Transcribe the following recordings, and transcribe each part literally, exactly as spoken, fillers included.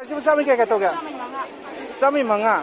ꯁꯤꯕꯨ ꯆꯥꯝꯃ ꯀꯌꯥ ꯀꯌꯥ ꯇꯧꯒꯦ? ꯆꯥꯝꯃ ꯃꯉꯥ꯫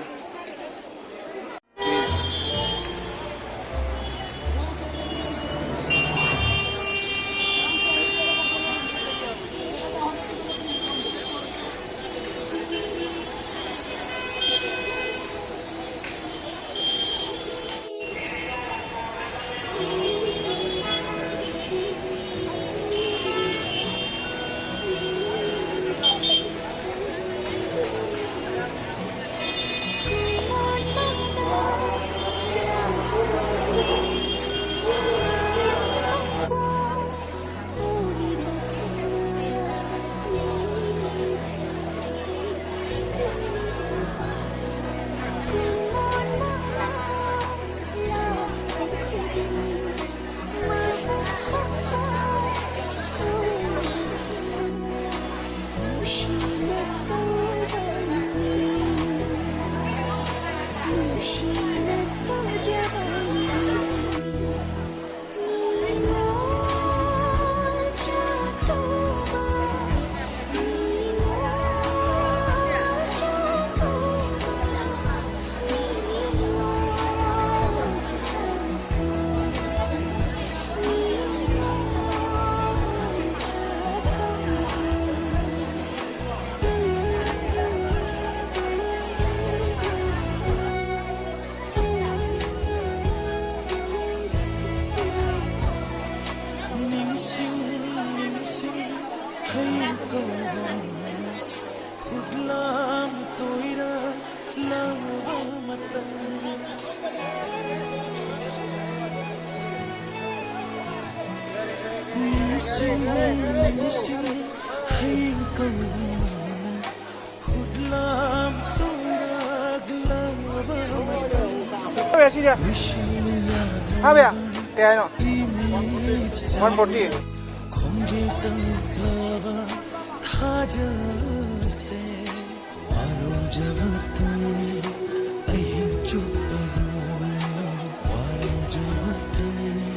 ꯅꯤꯡꯁꯤꯡ, ꯅꯤꯡꯁꯤꯡ, ꯍꯌꯦꯡ ꯀꯧꯕ ꯈꯨꯠꯂꯥꯝ ꯇꯣꯏꯔꯛꯂꯕ ꯃꯇꯝ꯫ ꯅꯤꯡꯁꯤꯡ, ꯅꯤꯡꯁꯤꯡ, ꯍꯌꯦꯡ ꯀꯧꯕ ꯈꯨꯠꯂꯥꯝ ꯇꯣꯏꯔꯛꯂꯕ ꯃꯇꯝ꯫ ꯍꯥꯞꯄꯦ ꯁꯤꯁꯦ꯫ ꯍꯥꯞꯄꯦ꯫ ꯀꯩ ꯍꯥꯏꯅꯣ? One forty. ꯈꯣꯟꯖꯦꯜ ꯇꯞꯂꯕ ꯊꯥꯖꯁꯦ꯫ ꯋꯥꯔꯧꯖꯕꯇꯅꯤ ꯑꯍꯤꯡ ꯆꯨꯞꯄꯗꯨ, ꯋꯥꯔꯧꯖꯕꯇꯅꯤ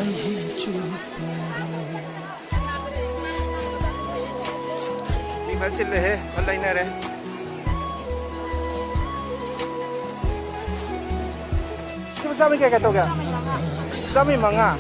ꯑꯍꯤꯡ ꯆꯨꯞꯄꯗꯨ꯫ ꯃꯤ ꯐꯖ ꯁꯤꯜꯂꯦꯍꯦ, ꯐꯟ ꯂꯩꯅꯔꯦ꯫ ꯁꯤꯕꯨ ꯆꯥꯝꯃ ꯀꯌꯥ ꯀꯌꯥ ꯇꯧꯒꯦ? ꯆꯥꯝꯃ ꯃꯉꯥ꯫